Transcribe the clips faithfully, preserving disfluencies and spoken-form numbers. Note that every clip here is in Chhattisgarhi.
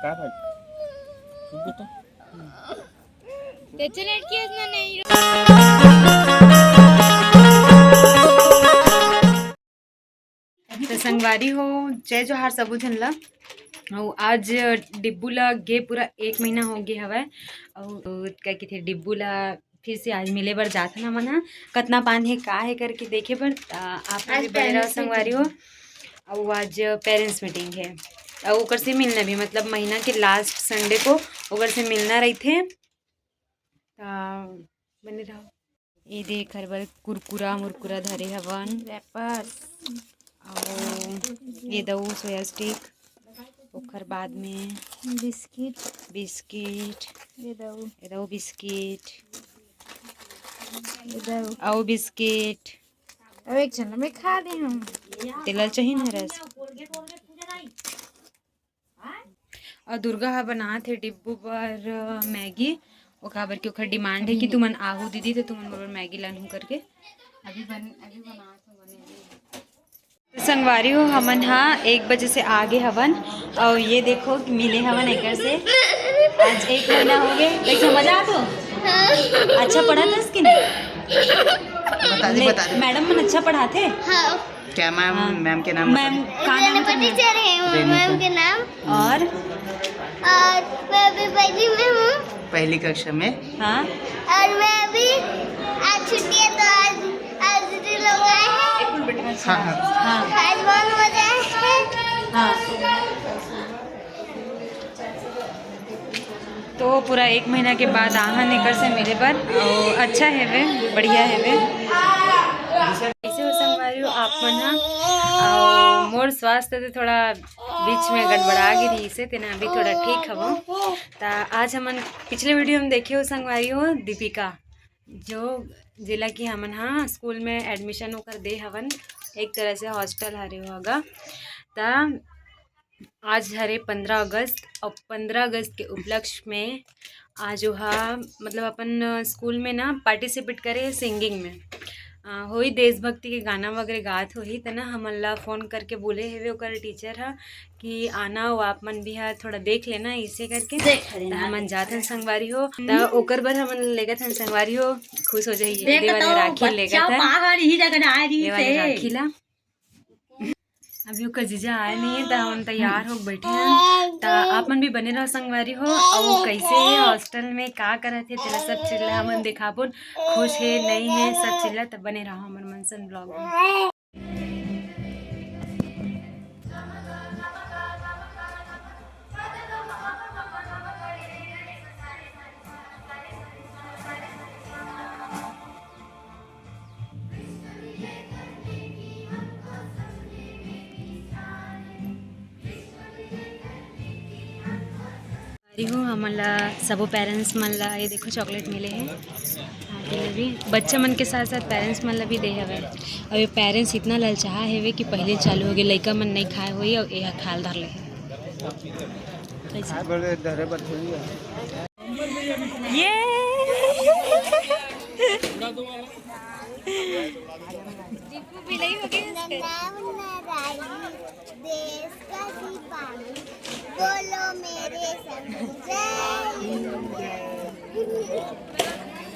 काय भाई? चुप बेटा। त्याचे लटकी आहेत ना, नाही. तो संगवारी हो, जय जोहार सबो झन ला। अउ आज डिब्बू ला गे पूरा एक महीना हो गे हवय। अउ का कहिथे, डिब्बू ला फिर से आज मिले बर जात हन हमन ह। कतना पान हे, का हे करके देखे बर, त आप मन आज भी बने रहो parents संगवारी हो। meeting। अउ आज पेरेंट्स मीटिंग हे, अउ ओकर से मिलना भी, मतलब महीना के लास्ट संडे को ओकर से मिलना रहिथे। त बने रहो। ये देख, हर बार कुरकुरा मुरकुरा धरे हवन। रैपर। अउ ये दऊ सोया स्टिक, ओखर बाद में बिस्किट। बिस्किट। ये दऊ। ये दऊ बिस्किट। ये दऊ। अउ बिस्किट। अब एक झन मैं खा ले हूँ। तेला चाहिए ना रस। अउ दुर्गा ह बनात हे डिब्बू बर, अ, मैगी। ओ काबर कि ओखर डिमांड हे कि तुमन आहू दीदी, तो तुमन मोर बर मैगी लानहू करके। अभी बन, अभी बनात हो, बने अभी। तो संगवारी हो, हमन हा एक बजे से आगे हवन, अउ ये देखो कि मिले हवन एकर से। आज एक महीना हो गए, कैसे मजा आत हो? अच्छा पढ़ाथस कि नहीं? बता दे, ले, बता दे। मैडम मन अच्छा पढ़ाथे? हाँ। क्या मैम, हाँ। मैम के नाम मैम बता दे। का नाम है तुम्हारा? टीचर है, रेणुका। मैम के नाम। और? और मैं अभी पहली में हूँ। पहली कक्षा में। हाँ। और मैं अभी आज छुट्टी है, तो आज, आज दीदी लोग आए हैं। हाँ, हाँ। हाँ। आज बहुत मजा आया है। हाँ। तो पूरा एक महीना के बाद आहन एकर से मिले बर, अउ अच्छा हेवे, बढ़िया हेवे। कैसे हो संगवारी हो आप मन ह? अउ मोर स्वास्थ्य तो थोड़ा बीच में गड़बड़ा गे रहिस हे, तेने अभी थोड़ा ठीक हवं। त आज हमन पिछले वीडियो में देखे हो संगवारी हो दीपिका, जो जेला कि हमन हा स्कूल में एडमिशन ओकर दे हवन, एक तरह से हॉस्टल हरे होगा। त आज हरे पंद्रह अगस्त, और पंद्रह अगस्त के उपलक्ष्य में आज ओहा, मतलब, अपन स्कूल में ना पार्टिसिपेट करे हे सिंगिंग में। अ, होई देशभक्ति के गाना वगैरह गात होही, त ना हमन ला फोन करके बोले हेवे ओकर टीचर ह कि आना, वो आप मन भी ह थोड़ा देख लेना, इसे करके। देख लेना। त हमन जाथन संगवारी हो, त ओकर बर हमन लेगत हन संगवारी हो, खुश हो जाही। देख ये वाले तो राखी बच्चा लेगत हन। पागल ही जगह आ रही ये वाले से। राखी ला। अभी ओकर जीजा आए नहीं है, त हम तैयार हो बैठे हैं। त आप मन भी बने रहो संगवारी हो। और वो कैसे है हॉस्टल में, का करत है, तेला सब चीज ला हमन दिखाबोन। खुश है, नहीं है, सब चीज ला। त बने रहो हमर मनसन ब्लॉग में। अरे हो, हमन ला सबो पेरेंट्स मन ला ये देखो चॉकलेट मिले हे। हाँ, ये भी बच्चा मन के साथ साथ पेरेंट्स मन ला भी दे हवे। अब ये पेरेंट्स इतना ललचाहा हेवे कि पहले चालू हो गए, लइका मन नहीं खाए होई और ये खाल धर ले। कैसे? ये दीपू बिलाई हो गई उसके। नाम नारायण, देश का सिपाही, बोलो मेरे संग, जय हिंद।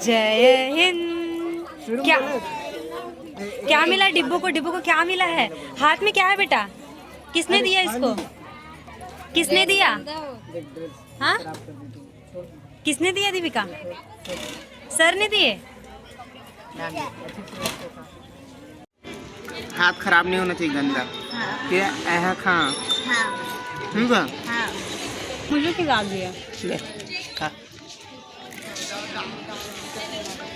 जय हिंद। क्या, क्या मिला डिब्बू को? डिब्बू को क्या मिला है? हाथ में क्या है बेटा? किसने दिया इसको? किसने दिया? हाँ, किसने दिया दीपिका? सर ने दिए? हाथ खराब नहीं होना चाहिए गंदा। हाँ। ये ऐसा खा। हाँ। ठीक है? हाँ। मुझे खिला दिया। ले, खा।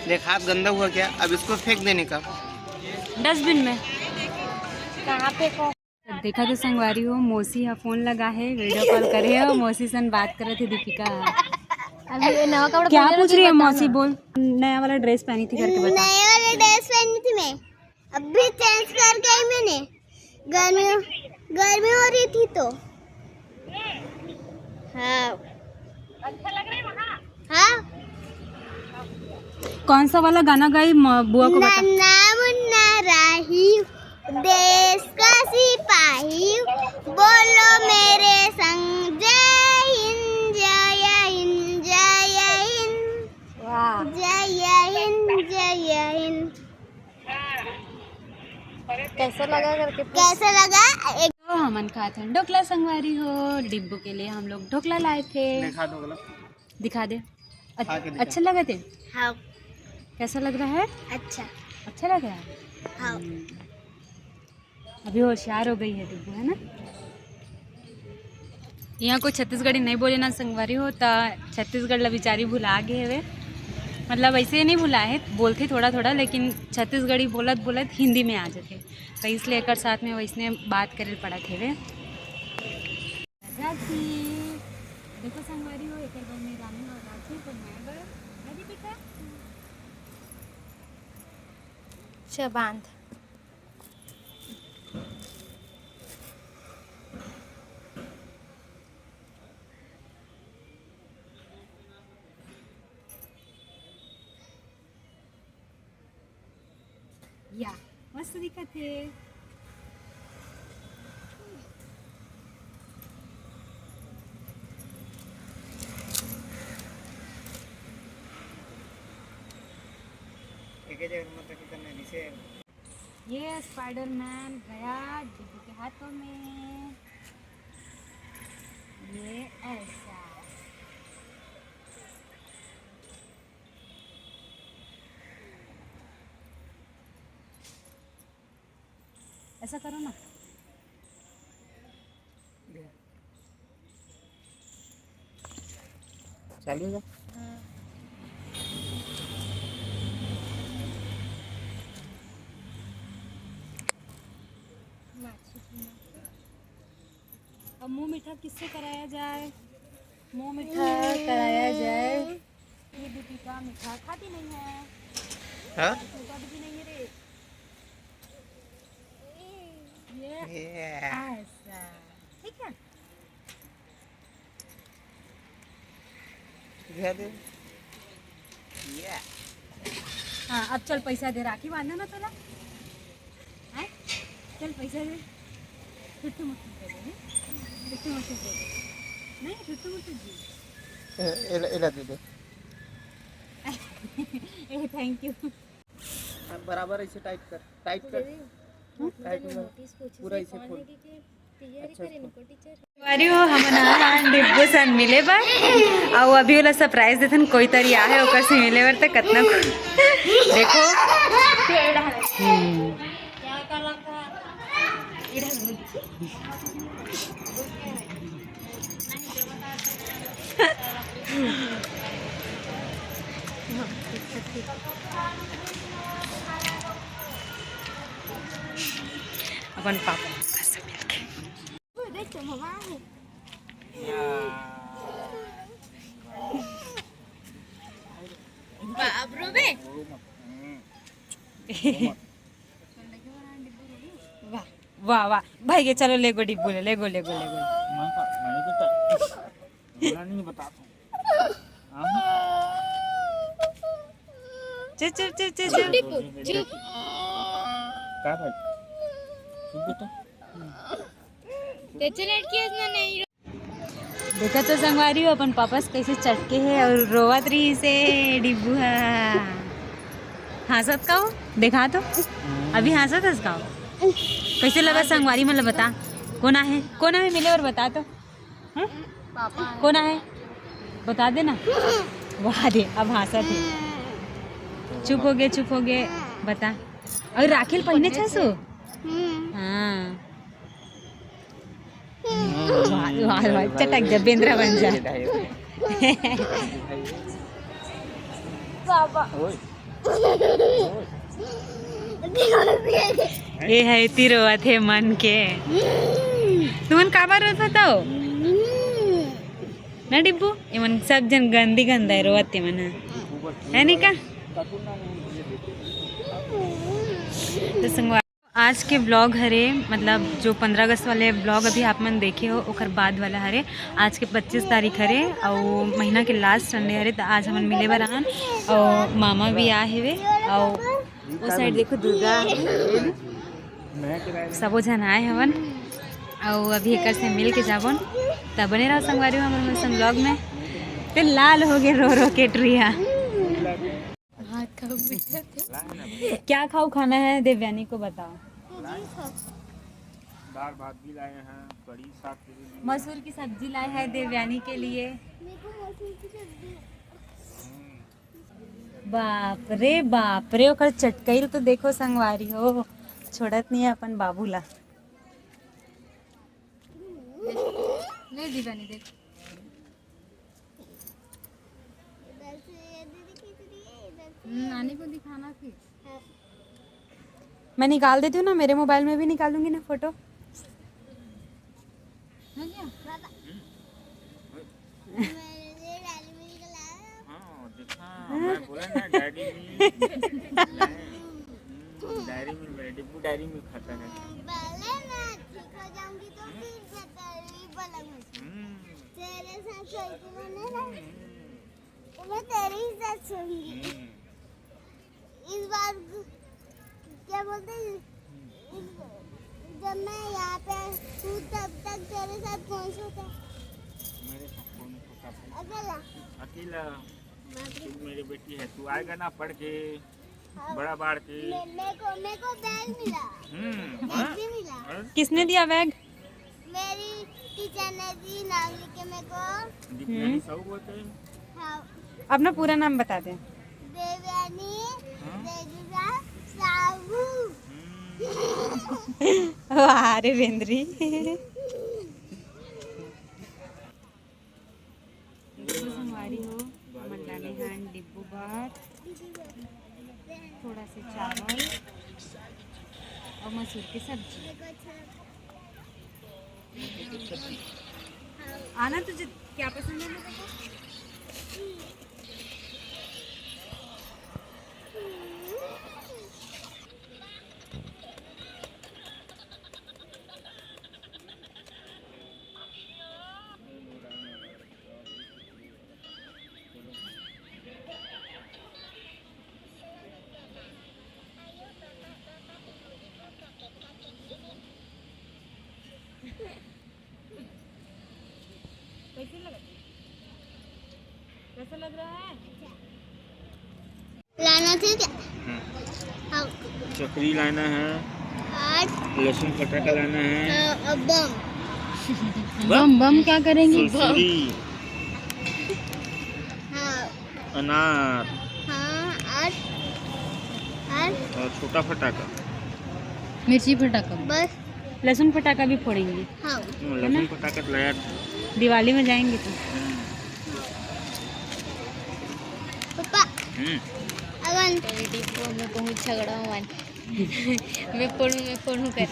देख, हाथ गंदा हुआ क्या? अब इसको फेंक देने का। डस्टबिन में। कहाँ पे को? देखा तो संगवारी हो, मौसी हा फोन लगा है, वीडियो कॉल करे है और मौसी सन बात करत है दीपिका। अभी ये नवा कपड़ा क्या पहने पूछ रही है मौसी? बोल, नया वाला ड्रेस पहनी थी करके बता। नया वाला ड्रेस पहनी थी मैं, अभी चेंज कर गई मैंने। गर्मी, गर्मी हो रही थी तो। हाँ। अच्छा लग रहा है वहाँ? हाँ। कौन सा वाला गाना गाई म-, बुआ को बता। नन्ना मुन्ना राही, देश का सिपाही, बोलो मेरे संग, जय लगा करके पूछ। कैसे लगा? एक तो हमन खात हन ढोकला संगवारी हो, डिब्बू के लिए हम लोग ढोकला लाए थे। दिखा ढोकला। दिखा दे। अच-, खा के दिखा। अच्छा लगा थे? हाँ। कैसा लग रहा है? अच्छा। अच्छा लग रहा है? हाँ। हम्म। अभी होशियार हो गई है डिब्बू, है ना? यहाँ कोई छत्तीसगढ़ी नहीं बोले ना संगवारी हो, त छत्तीसगढ़ ला बिचारी भुला गए हवे। मतलब ऐसे नहीं भुला है, बोलते थोड़ा थोड़ा, लेकिन छत्तीसगढ़ी बोलत बोलत हिंदी में आ जाते, तो इसलिए एकर साथ में वैसने बात करे पड़त हवे। राखी, देखो संगवारी हो, एकर बर में रानी और राखी तो मैं बर, मैं दीपिका। अच्छा बांध। या, मस्त दिखत हे। एके जगह मत रखी, तब मैं नीचे। ये स्पाइडरमैन गया डिब्बू के हाथों में। ये ऐसा। ऐसा करो ना। चालू है। हाँ। अब मुंह मीठा किससे कराया जाए? मुंह मीठा कराया जाए। ये दीपिका मीठा खाती नहीं है। हाँ? मीठा भी नहीं है रे। ये ये। ऐसा, ठीक है? दिखा दे। ये। हाँ, अब चल पैसा दे, राखी बांधना ना तोला। हैं? चल पैसा दे। छुट्टी मुट्ठी दे दे, हैं? छुट्टी मुट्ठी दे दे। नहीं, छुट्टी मुट्ठी दे। ए, एला, एला दे दे। ए, thank you। बराबर ऐसे टाइट कर, टाइट कर। टाइट कर। पूरा ऐसे खोल। अच्छा, अच्छा। संगवारी हो, हमन आए हन डिब्बू सन मिले बर, अउ अभी ओला सरप्राइज देथन, कोई तरी आहे ओकर से मिले बर, त कतना खु-, देखो। हम्म। अपन पापा से मिलके। बाप रे बे। वाह, वाह, वाह। भाई के चलो, लेगो डिब्बू ले, लेगो, लेगो, लेगो। चुप, चुप, चुप, चुप, चुप। डिब्बू, चुप। का भाई? चुप बेटा। देखा तो संगवारी हो, अपन पापा से कैसे चटके हे अउ रोवत रहिस हे डिब्बू ह। हाँसत का हो? देखा तो, अभी हाँसत हस का हो? कैसे लगा संगवारी, मतलब बता, कोन आहे, कोन आहे मिले बर बता तो। हाँ? कोन आहे? बता दे ना। वाह दे, अब हाँसत हे। चुप हो गे, चुप हो गे, बता। अउ राखी ल पहिने हस ओ? हाँ। वाह, वाह, वाह, चटक जा, बेंदरा बन जा। बाबा। ए हे, एती रोवत हे मन के। तुमन काबर रोवत हव? ना डिब्बू, एमन सब झन गंदी गंदा हे, रोवत हे मन ह। है नी का? तो संगवा-, आज के vlog हरे, मतलब जो पंद्रह अगस्त वाले vlog अभी आप मन देखे हो, ओकर बाद वाला हरे। आज के पच्चीस तारीख हरे अउ महीना के last Sunday हरे, त आज हमन मिले बर आन अउ मामा भी आए हेवे अउ ओ side देखो दुर्गा, सबो झन आए हवन अउ अभी एकर से मिल के जाबोन। त बने रहो संगवारी हो हमर मसन vlog में। ते लाल हो गे रो रो के टुरिया। भात खाऊ बेटा। क्या खाऊ खाना है देवयानी को बताओ। दाल भात भी लाए हैं, कढ़ी साग के लिए। मसूर की सब्जी लाए हैं देवयानी के लिए। मेरे को मसूर की सब्जी। हम्म। बाप रे बाप रे, ओकर चटकई तो देखो संगवारी हो, छोड़त नहीं है अपन बाबू ला। ले दीवानी देख। इधर से ये दीदी खींच रही है, इधर से। हम्म, नानी को दिखाना फिर। हाँ। मैं निकाल देती हूँ ना, मेरे मोबाइल में भी निकालूंगी ना फोटो। है क्या? बाबा। हम्म। मेरे लिए डायरी मिल्क लाया। हाँ, देखा, मैं बोला ना, डायरी मिल्क। हम्म, डायरी मिल्क, मेरा डिब्बू डायरी मिल्क खाता है। पहले मैं ठीक हो जाऊंगी तो फिर से तेरी बोला मुझे। हम्म। तेरे साथ सोई थी मैंने ना, हम्म। तो मैं तेरे ही साथ सोऊंगी। हम्म। इस बार ग-, क्या बोलते हैं, इस, जब मैं यहाँ पे हूँ तब तक तेरे साथ कौन सोता है? मेरे साथ कौन सोता है? अकेला। अकेला। बाप रे। तू मेरी बेटी है, तू आएगा ना पढ़ के, हाँ। बड़ा बाढ़ के। मे-, मेरे को, मेरे को बैग मिला। हम्म, बैग हाँ? भी मिला। हाँ? किसने दिया बैग? मेरी टीचर ने दी नाम लिख के मेरे को। दीपिका हम्म। साहू बोलते हैं। हाँ। अपना पूरा नाम बता दे। देवयानी हाँ। देविका साहू। हम्म। वाह रे बेंदरी। देखो संगवारी हो, हमन डाले हन डिब्बू भात, थोड़ा से चावल और मसूर की सब्जी। आना तुझे क्या पसंद है ना देखो। कैसे लगा? कैसा लग रहा है? लाना थे क्या? हम्म। हाँ। चकरी लाना है। और? लहसुन फटाका लाना है। हाँ, और बम। बम, बम क्या करेंगे? सुरसुरी। हाँ। अनार। हाँ, और? और? और छोटा फटाका। मिर्ची फटाका। बस। लहसुन फटाका भी फोड़ेंगे। हाँ। हम्म, है ना? लहसुन फटाका तो लाया था। दिवाली में जाएंगे तो। हम्म। पापा। हम्म। अगन। मेरे डिब्बो में बहुत झगड़ा हुआ है। मैं फोड़ू, मैं फोड़ू कर।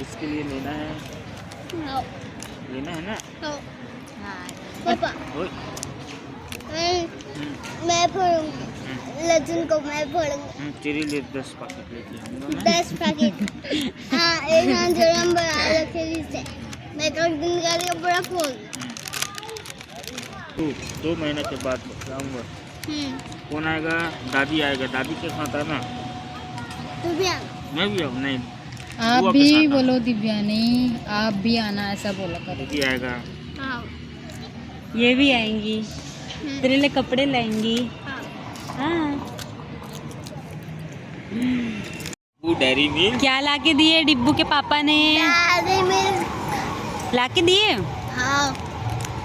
इसके लिए लेना है। हाँ। लेना है ना? हाँ। हाँ। पापा। ओए। मैं, हम्म। मैं फोड़ूंगी। हम्म। लहसुन को मैं फोड़ूंगी। हम्म, तेरे लिए दस पैकेट लेके आऊंगा मैं। दस पैकेट। हाँ, एक हाथ जोड़ हम बना रखे जिससे। मैं कल दिन का लिए बड़ा फोड़। हम्म। दो, दो महीने के बाद लाऊंगा। हम्म। कौन आएगा? दादी आएगा। दादी के साथ आना। तू भी आ। मैं भी आऊँ? नहीं। आप बुआ के भी साथ आना। बोलो दिव्या, नहीं, आप भी आना, ऐसा बोला करो। दीदी आएगा। हाँ। ये भी आएंगी। हम्म। तेरे लिए कपड़े लाएंगी। हाँ। हाँ। वो डेयरी मिल्क। क्या लाके दिए डिब्बू के पापा ने? Dairy milk. लाके दिए? हाँ।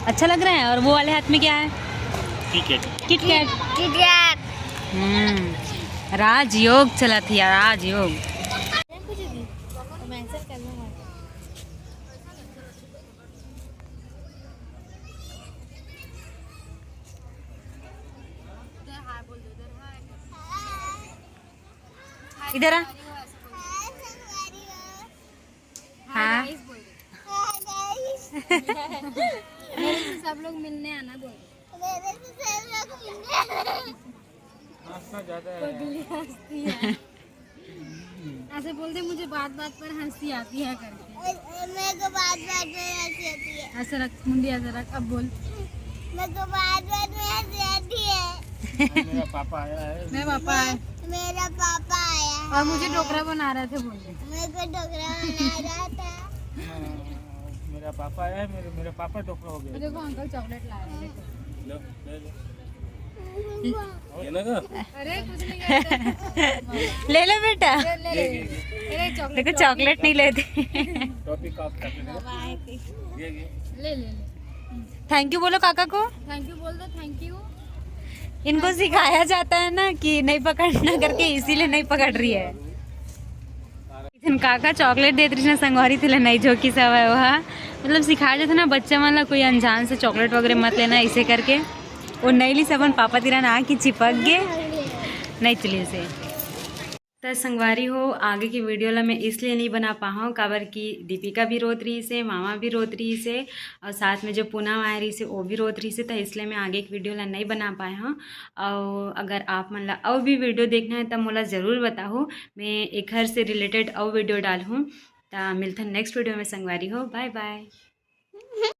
अच्छा लग रहा है। और वो वाले हाथ में क्या है? किटकैट। किटकैट। किटकैट। हम्म, राजयोग चलत हे यार, राजयोग। इधर आ। हाँ। मेरे से सब लोग मिलने आना बोल। मेरे से सब लोग मिलने आना। हंसना ज्यादा है। पगली हंसती है। ऐसे बोल दे, मुझे बात बात पर हंसी आती है करके। ए, ए, मेरे को बात बात पर हंसी आती है। ऐसे रख मुंडी, ऐसे रख, अब बोल। मेरे को बात बात में हंसी आती है। मेरा पापा आया है। मेरा पापा आया। मेरा पापा आया है। और मुझे डोकरा बना रहे थे, बोल दे। मेरे को डोकरा बना रहा था। हाँ, मेरा पापा आया है, मेरे, मेरा पापा डोकरा हो गया। देखो अंकल चॉकलेट लाए हैं, देखो। लो, ले लो। ये ना का? अरे कुछ नहीं करते। ले लो बेटा। ले ले। अरे चॉकलेट देखो, चॉकलेट नहीं लेते। टॉपिक ऑफ कर दे। ये ये। ले ले ले। थैंक यू बोलो काका को। थैंक यू बोल दो, थैंक यू। इनको सिखाया जाता है ना कि नहीं पकड़ना करके, इसीलिए नहीं पकड़ रही है। इथन काका चॉकलेट देत रहिस ना संगवारी, तेला नहीं झोंकिस हवय ओहा। मतलब सिखाया जाथे ना बच्चा मन ला, कोई अनजान से चॉकलेट वगैरह मत लेना, इसे करके। वो नहीं लिस, अपन पापा तीर ना आके चिपक गे, नहीं चलिस हे। त संगवारी हो, आगे के वीडियो ला मैं इसलिए नहीं बना पाहूँ, काबर कि दीपिका भी रोत रहिस हे, मामा भी रोत रहिस हे, और साथ में जो पूनम आए रहिस हे, वो भी रोत रहिस हे, त इसलिए मैं आगे के वीडियो ला नहीं बना पाए हूँ। और अगर आप मन ला अउ भी वीडियो देखना है, त मोला ज़रूर बताहू, मैं एखर से रिलेटेड अउ वीडियो डालहूँ। त मिलथन नेक्स्ट वीडियो में संगवारी हो, बाय बाय।